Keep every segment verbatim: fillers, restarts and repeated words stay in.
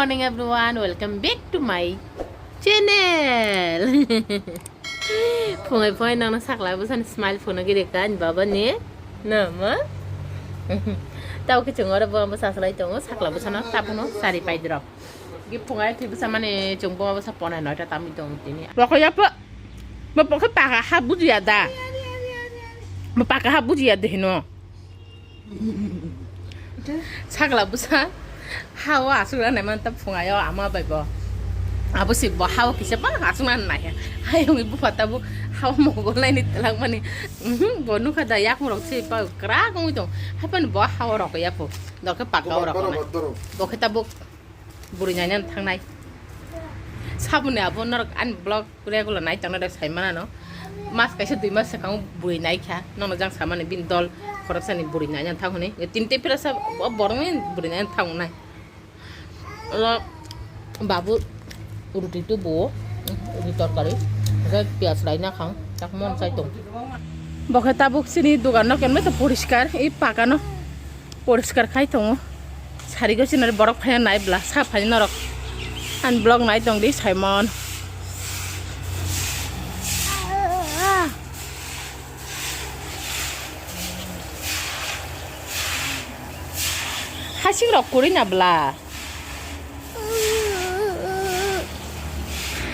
Morning everyone, welcome back to my channel. Phungai phungai nangna sakla bwsani smile phunugwi rikha ani baba ni. Nama? Tao kiching oro bo bwsa salai tongo, sakla bwsano tabuno sari paidrop. Gi phungai thwi bwsa mani chwng bo bwsa pona noita tamwi tongo tini. Rokho yapo. Bo pokhe paka ha bujiya da. Bo paka ha bujiya de hino. Sakla bwsa hao aswk rwnai man ta phungaio ama bai bo. Abo si bo hao kisa ba aswk rwnai nai. Hai wngwi bupha tabuk hao mogol naini twlangmani. Mhm, bo nukha da yakung rok se pa kwrak wngwi tong. Hai phano bo hao rok ya pho. Dorkhe paka o rok nai. Bo khe tabuk bwrwi naina thangnai. Saboni abo norok ani vlog regular nai tongna rek sai manano. Mas kaisa dui mas swkang bwrwi naikha. Nono jang samani bini dol khoroksani bwrwi naina thang hwnwi. Tinte pira sa o borokni bwrwi naina thang wngnai. Olo babu ruti tubuo, ruti torkari. Hwnkhe piyaj laina khang, tak mon chai tong. Bo khe tabuk chini dogan no kenbai to poriskar, i paka no. Poriskar khai tongo. Sarigo sinari borok phaiya nai bla, sa phai norok. Ani vlog nai tong di Simon. Hasing rok kwrwi na bla.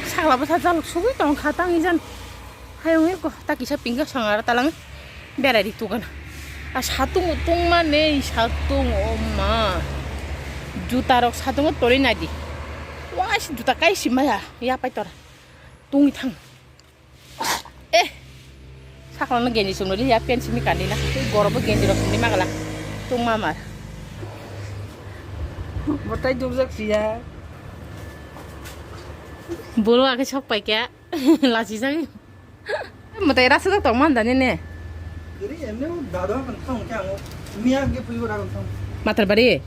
Sakla bwsa jaluk sugwi tong kha tang ijan. Hayung eko ta kisa pingka song aro talang berai ri tukana. A satung tungma nei satung o ma. Juta rok satungo toli nai di. Wah, si juta kai si maya. Ya pai tora. Tungwi thang. Eh. Sakla no genji sumno liya pen simi kandi na. Gorobo genji rok simi magala. Tungma mar. Botai dukjak siya. Bolo ake sok pai kya. Lachi jang. Mwtai rasa tong man dani ne. Iri emne o dado kan thong kya ngo. Miya ge pui ora kan thong. Matar bari.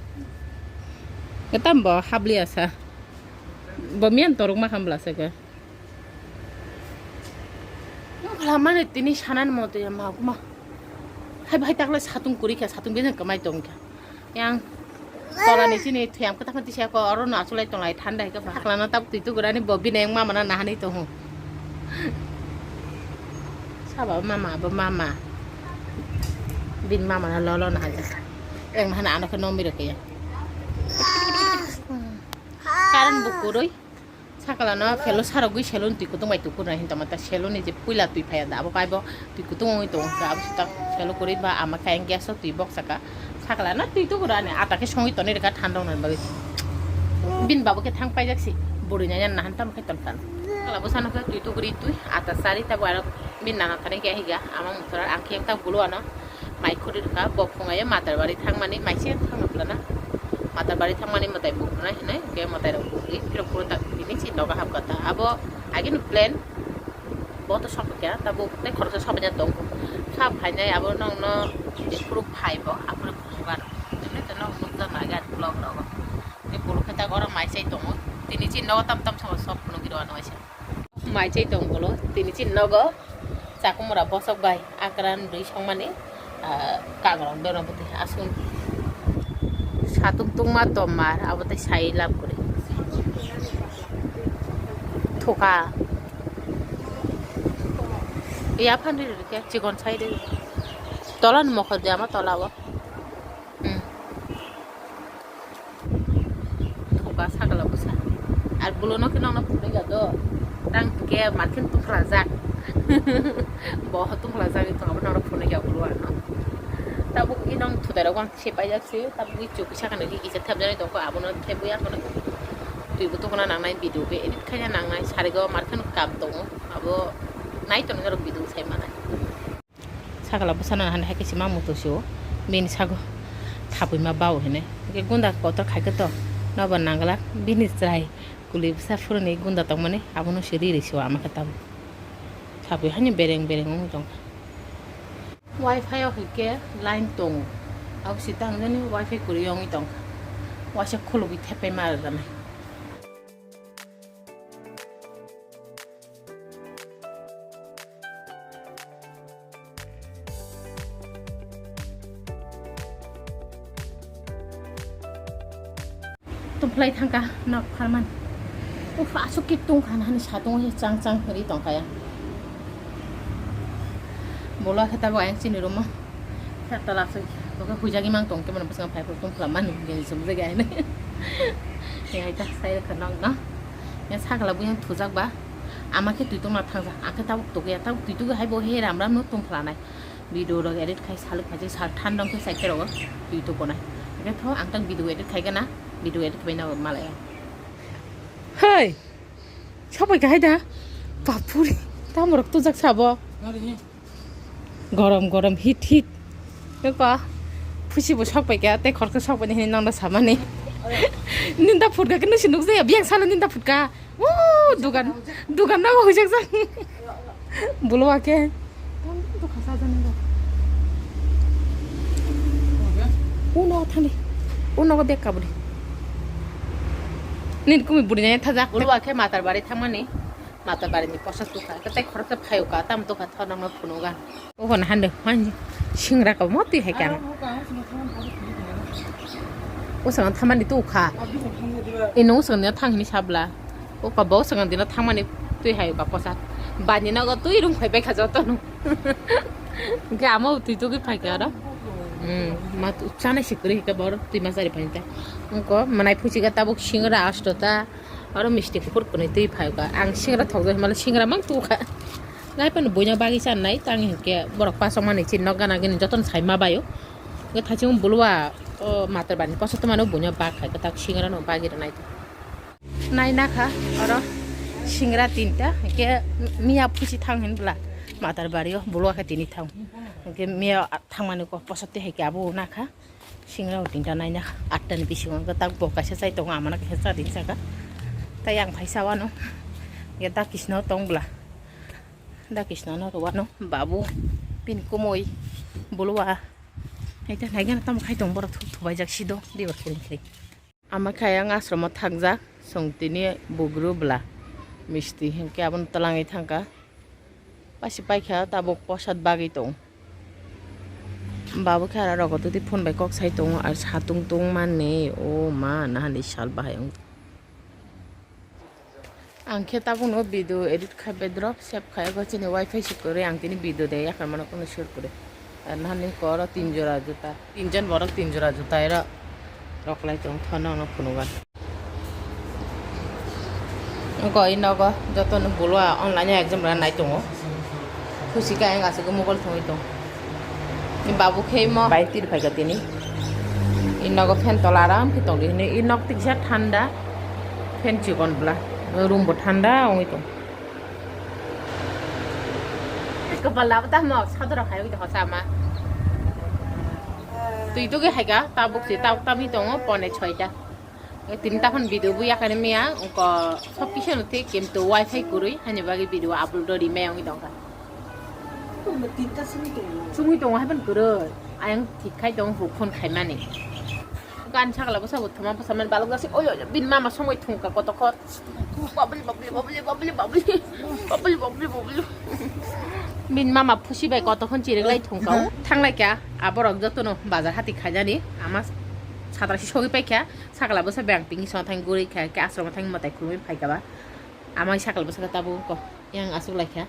Etam bo habli asa. Bo miyan torok ma kham bla se ke. Lamani tini sanan mo to ya ma kuma. Hai bai takle satung kuri kya satung bejang kamai tong kya. Yang tola ni sini thuyam kata mati siya ko oro no asulai tonglai thanda hai ka ba. Aklano tabuk twi tugurani bo bini yang mama na nahani tongo. Saba mama bo mama. Bin mama na lolo na haja. Yang nahana ano ke nombi reke ya. Karan bukuroi. Sakala no phelo sarogwi salon twi kutung bai tukur na hinta mata salon ni je puila twi phaya da abo pai bo twi kutung oi tong ka abo sutak phelo kuri ba ama kayang gas o twi bok saka sakala no twi tukur ani ata ke songwi toni reka thandok na bagwi bin babo ke thang paijak si buri na yan nahan tam khe ton kan sakala bo sano khe twi tukuri twi ata sari ta bo aro bin nana thani ke higa ama mutora ang khe ta bulu ano. Mai khuri rwkha, bo phungaio Matarbari thangmani, mai se thangna phlana. Matarbari thangmani mwtai bukruna hinwi, hwnkhe mwtai rok bukri, phirok phuru tak bini si nogo hapkha ta. Abo agini plan, bo to sokphaikha, tabuk tei khoroksa sobaina tongo. Sa phainai abo nokno phuru phai bo, aphuru phunukgo ano. Hwnwi to nok nukjakno age ani vlog rogo. Tei bulu khe tak oro mai chai tongo. Tini chini nogo tam tam sabo sok phunukgwi rw ano waisa. Mai chai tong bolo, tini chini nogo chakumura bosok bai akran bwi songmani, ah, kagrok dono bwtwi aswk satung tungma tomar abo tei sai lab kwrwi. Thoka. Yaphan ri ri khe chikon sai ri. Tola ni mokol de ama tola o. Hmm. Thoka sakala bwsa. Ar bulu no khe nokno phunui ya do. Tang khe markhe tungkhlajak. Bo tungkhlajak tong abo nokno phunui ya bulu ano. Tabuk i nong thutai rok ang se paijak se. Tabuk i chuk sakani khe kisa thepjani tongkho abono thepwi ang kono. Twi bo tongna nangnai video khe edit khaina nangnai sarigo markhe no kam tongo. Abo nai tonwi norok video sai manai. Sakala bwsano han hai khe sima muto sio bini sago thapui ma bao hinui. Hwnkhe gunda kotor khai khe to nobo nangla bini chwrai kwlwi bwsa phuruni gunda tongmani abono se ri ri sio ama khe tabuk. Thapui haino bereng bereng wngwi tongkha. Wi-Fi o hai khe line tongo. Abo se tangjani Wi-Fi kwrwi wngwi tongkha. Waisa khulugwi thepai ma rwgani. Tongphlai thangka nok pharman. Uf, asuk khe tongkha na hani satung he chang chang hori tongkha ya. Bolo khe tabo ayang chini room o. Khe tola asuk. Bokhe huijagwi mang tong khe mano bwskango phai phuru tongphla mani gini sumjagwi aini. He hai ta sai kha nok no. Ya sakla buyang thujak ba. Ama khe twi tongna thangjak. Akhe tabuk tugya tabuk twi tugwi hai bo he ram ram no tongphla nai. Video rok edit khai saluk phaji sal than dong khe sai khe rogo twi tukunai. Hingkhe tho ang tang video edit khai gana, video edit khai na malaya. Hei, sopai kahai da, bapuri, tamo rok tujak sabo. Gorom gorom hit hit. Nokho, phusi bo sok pai kha, tei khoroksa sok pai hini nang da samani. Ninda phutka khe nusi nukjaya, biyang salo ninda phutka. Woo, dugan, dugan nago hujak jak. Bolo ake. Uno thani. Uno ko bek kabri. Nin kumi buri nai thajak. Bolo ake matar bari thangmani. Matar bari ni posa tukha. Kete khorok khe phayo ka tam tukha thonang no phunuga. Oho na hande hwan singra ko mo twi hai kang. Usang thamani tu kha. Ino usang ne thang ni sabla. O ka bo usang dino thamani twi hai ba posa. Bani na go twi rung phai bai kha joto no. Ga mo twi tu gi phai kha ro. Hmm, ma tu chana sikri ka bor twi ma sari phai ta. Ko manai phuchi ga tabuk singra asto ta. Aro misti kuphur kwnwi twi phaikha. Ang singra thokjak hinmale singra mang tukha. Naiphano buino bagwi chanai, tang hinkhe borok pasokmani chin nok gana gini jotono sai ma baio. Hwnkhe thaichung buluwa o matar bani poso tongmani buino bak khai kwtak singrano bagwi rwnai. Nai nakha oro singra tinta, hinkhe miya phusi thang hinbwla matar bario buluwa khe tini thang. Hinkhe miya thangmani poso twi hai khe abo nakha. Singra o tinta naina atta ni bisingo hwnkhe tak bo kaisa chai tongo, amano kaisa cha di saka. Tai ang phai sa wano. Ya da kisno tong bwla. Da kisno no rwano babu. Pin kumui bulwa. Naita naigana tamo khai tong borok thuk thubai jak sido diba kring kring. Ama khai ang asromo thakjak song tini bugru bwla. Misti hinkhe abono twlangwi thangkha. Pasi paikha tabuk posat bagwi tong. Babu khe aro rogo twi phone bai kok sai tongo, ar satung tong mani, o ma, nahani sal bahai wng. Ang khe tabukno video edit khai bedrop save khai, obo chini wifi se kwrwi, ang tini video de yakar mano kono share kwrwi. Ar nahani koro tin jora juta, tinjon borok tin jora juta ero roklai tong, thono no phunugan. Oko i nogo jotono buluwa online exam rwna nai tongo. Khusi khe ayang aswk mobile thwngwi tong. I babu khe imo bai tir phaikha tini. I nogo fan tola aram khe tongdi hwnwi. I nok tiksa thanda. Fan chikon bwla. Room bo thanda wngwi tong. Kwbala bo tamo sadoro khai wngwi tong hosa ama. Twi tugwi haikha tabuk se tabuk tamwi tongo pone soita. Tini takhon video bo yakani miya, ongko sob kisa no thik, kintu wifi kwrwi, haini bagwi video upload rw rimaya wngwi tongkha. Chumui tongo haiphano kwrwi, ayang thik khai tongo, huk phone khaimani. Gan sakla bwsa bo thoma bwsa mani balok jasik, oyo, oyo, bini mama songwi thungkha kotokhor. Babli, babli, babli, babli, babli. Babli, babli, babli. Bini mama phusi bai kotokhon chiriklai thungkha. Thanglaikha, aborok jotono bazar hati khainani, ama satrasi sogwi paikha. Sakla bwsa bang tini song thang guri kha, khe asromo thang mwtai khulumui phaikha ba. Amai sakla bwsa khe tabuk ko yang aswk lai kha.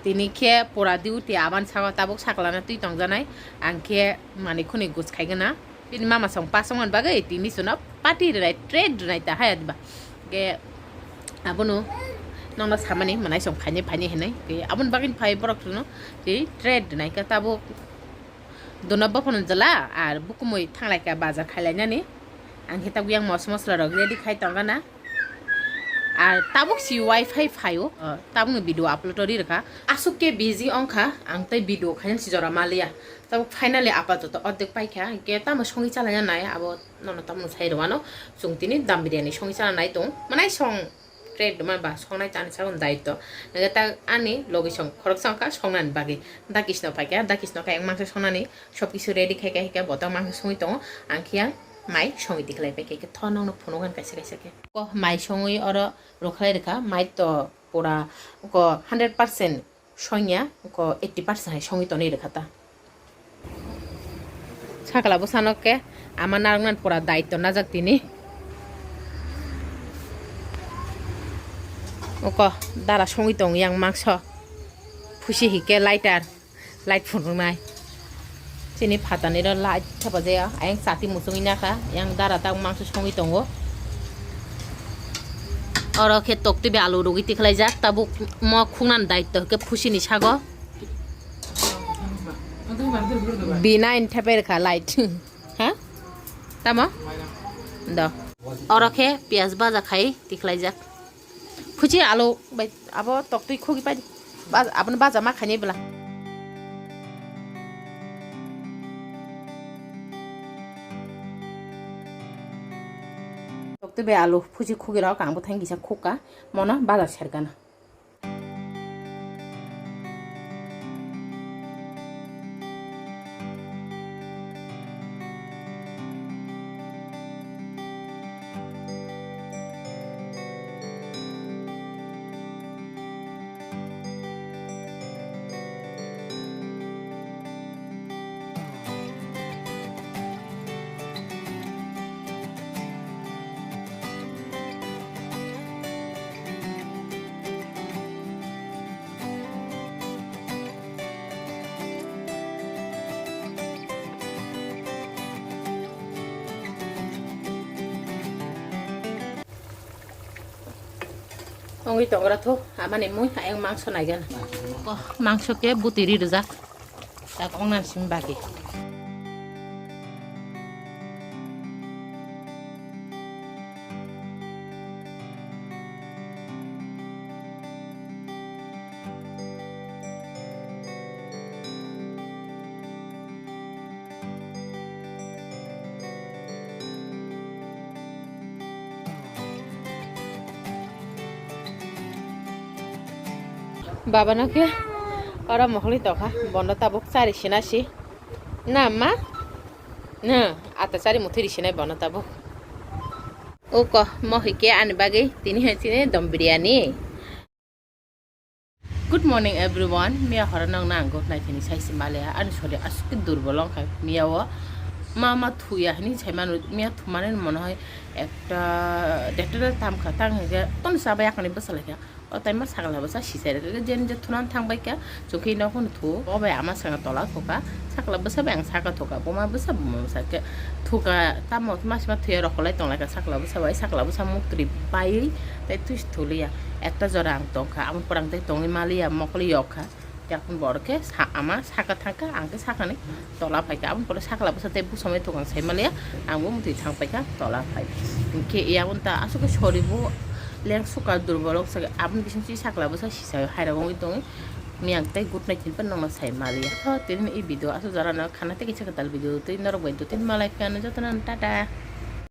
Tini khe pura duty aban sago tabuk sakla na twi tong janai. Ang khe manwi khwnwi gus khai gana. Bini mama song pasong man bagwi tini suno party rwnai, treat rwnai ta haya diba. Khe abono nongno samani manai song phaini phaini hinui. Khe aboni bagwi phai borok suno tei treat rwnai khe tabuk dono bophano jwla ar bukumui thanglai kha bazar khailainani. Ang khe tabuk yang mos mosla rok ready khai tong gana. Ar tabuk si wifi phaio, ah, tabukni video upload ri rwkha. Aswk khe busy wngkha, ang tei video khaina si jora maliya. Tabuk finally apatoto ordek paikha, hinkhe tamo songwi chalaina nai abo nono tamo sai rwano. Chwng tini dam biryani songwi chana nai tong. Manai song trade ma ba songnai chani sakon daityo. Nangkhe ta ani logi song khoroksa wngkha songnani bagwi. Dakisno paikha, dakisno khe ang mangsa songnani sob kisu ready khai khai khe bo ta mangsa songwi tongo. Ang khe ang mai songwi tikhlai paikha, khe tho nongno phunukgani kaisa kaisa khe. Ko mai songwi oro rwkhlai rwkha, mai to pura ko hundred percent songya, ko eighty percent hai songwi tonwi rwkha ta. Sakla bwsano khe ama narwknani pura daityo najak tini. Oko dara songwi tong yang mangso. Phusi hike lighter, light phunuknai. Chini phataniro light thepajaya, ayang chati muchungwi nakha, yang dara tak mangso songwi tongo. Oro khe toktwi bai alu rugwi tikhlaijak, tabuk mo khuknani daitto hwnkhe phusini sago. Binain thepai rwkha light. Ha? Tamo? Do. Oro khe piyaj baja khai tikhlaijak. Phuchi alu bai abo toktwi khugwi pai di. Baj-, abono baja ma khainai bwla. Toktwi bai alu phuchi khugwi rok ang bwthang kisa khukha. Mono baja sergana. Ongwi tongra tho, amani mui ayang mangso naigana. Mangso. Oh, mangso khe buti ri rwjak. Tak ongnan sim bagi. Baba no khe oro moholi tokha, bono tabuk chari sina si. Na ma? Na, ata chari muthiri sinai bono tabuk. Uko, mo hike ani bagwi tini hai chini dom biryani. Good morning everyone. Miya horo nong nang good night hini sai si male ani sori aske durbol wng khai miya o ma ma thuya hini sai manu miya thumani mono hai ekta dekta tam kha tang hike ton sa ba yakni bwsa lai kha o tai ma sakla bwsa si sai rwkha jen je thunan thang bai kha chukhi nok hwn thu o bai ama sanga tola thoka sakla bwsa bai ang saka thoka buma bwsa buma bwsa khe thoka tamo ma sima thuya rok kolai tong lai kha sakla bwsa bai sakla bwsa muktri bai tai twi si thuliya. Ekta jora ang tongkha, aboni pore ang tei tongwi maliya, mokol yok kha. Yakung borok khe sa-, ama saka thang kha, ang khe sakani tola phai kha. Aboni pore sakla bwsa tei bwsomai thwkang sai maliya, ang bo mwtwi thang pai kha tola phai. Hinkhe yakung ta aswk khe sori bo leng suka durbol wng sakha. Aboni bising si sakla bwsa sisa hai rok wngwi tongwi miyang tei good night hinwi nokno sai maliya. Tho tini i video aswk jora no khana tei kisa kwtal video twi norok bai dotini malai kha no jotono tata.